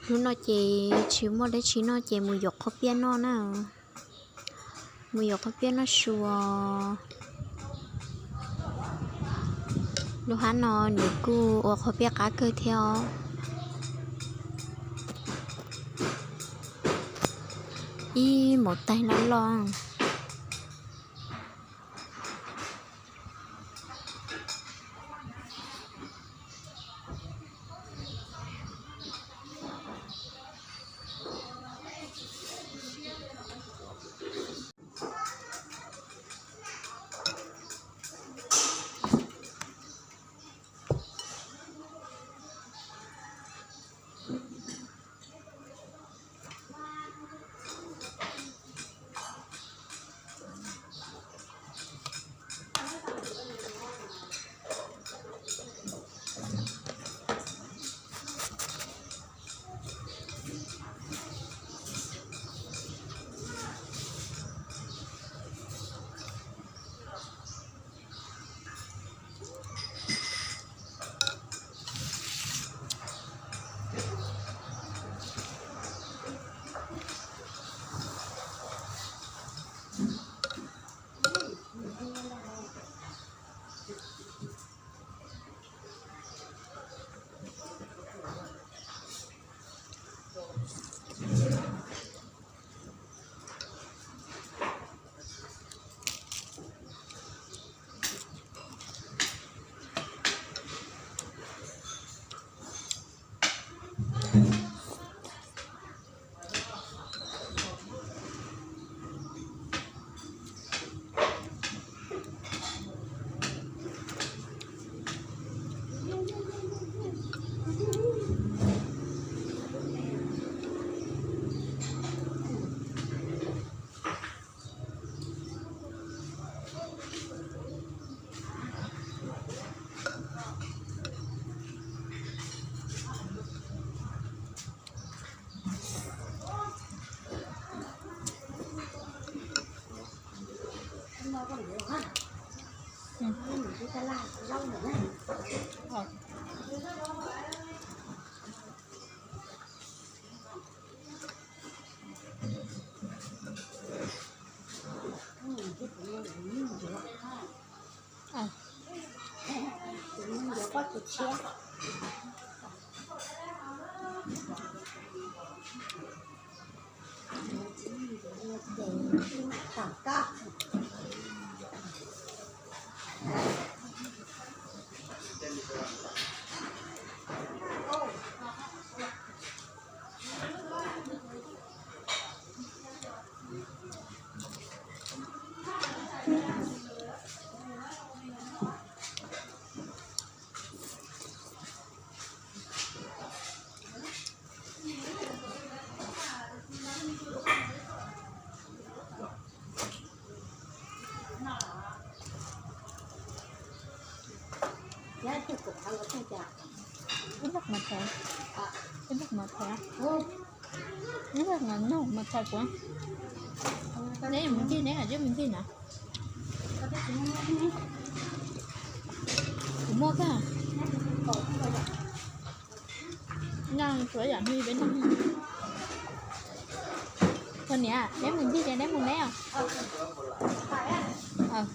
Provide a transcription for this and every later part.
Hnub no ces tsis muaj dab tsi noj ces mus yuav qhob piaj noj na. Mus yuav qhob piaj noj su. Lub hab no nws kuj ua qhob piaj qab kawg thiab os. Ib maum taig loj loj. Ib log mas thaij, ib log mas thaij, ib log mas nug mas thaij kuv. Neb mus ncig, neb hais neb mus ncig na. Kuv muaj kag. Noj tsuav yam hnub peb noj. Txog niam, neb mus ncig ces neb mus neb os.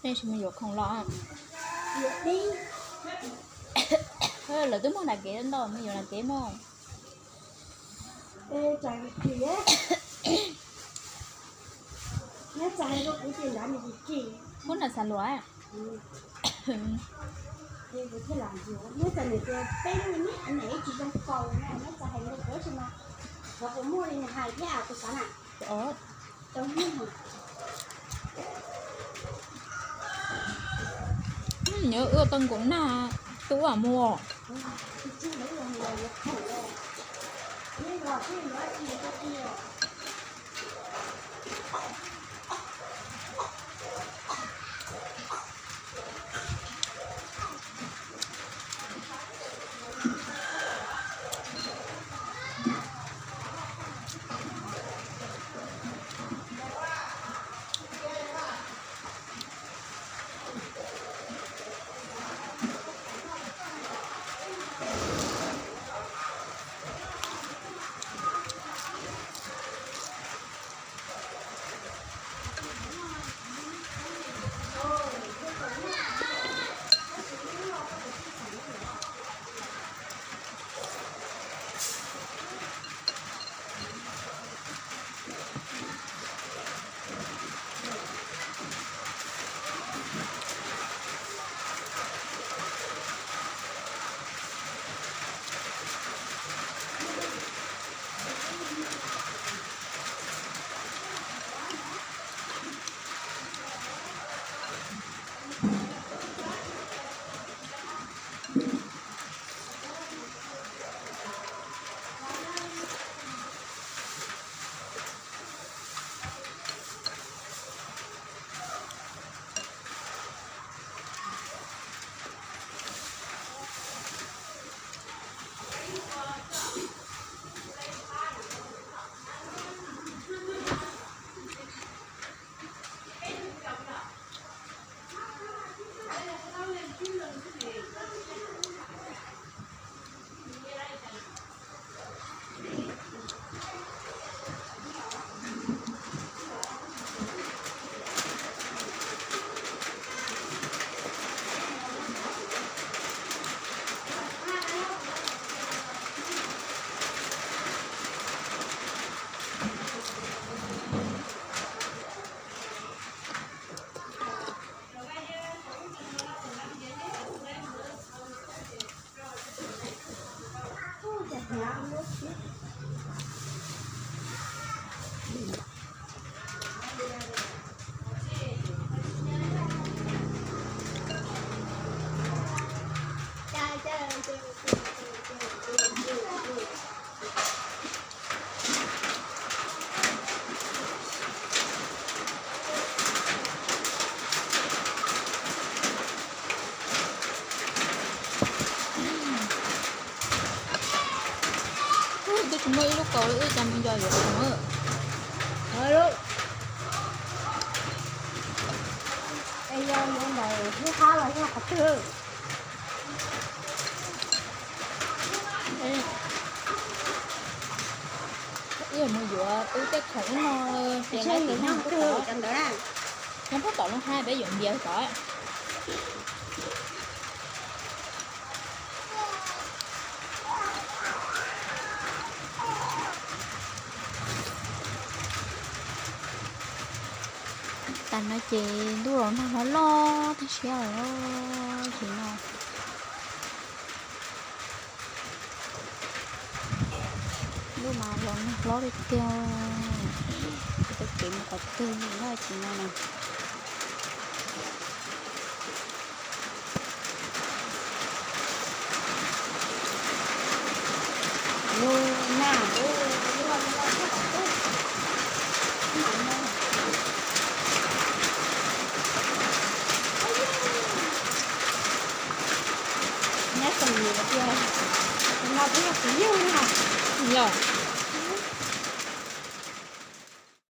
Nej tsis mus yuav khoom los? Lawv twb muag nram kev ntau, mus yuav nram kev mog. Muab nram xav luam. Nyob ua tau nkaum nag, tub mus. Twb tsis muaj ib lub kaus li, wb cas mus nco yuav khoom. Es yog yuav ntawm lub hab los yog qhov twg? Wb mus yuav wb tej khoom ub no, ces nyob puag tom lub hab peb yuav npias tod. Tas no ces ntuj los nag hlob loj tag siab lawm ces no. Ntuj mas los nag hlob tiag tiag. Tau kev mus qhov twg no ces no na. Nyob txog nim tias no kuj yog kwv yug na. Yog.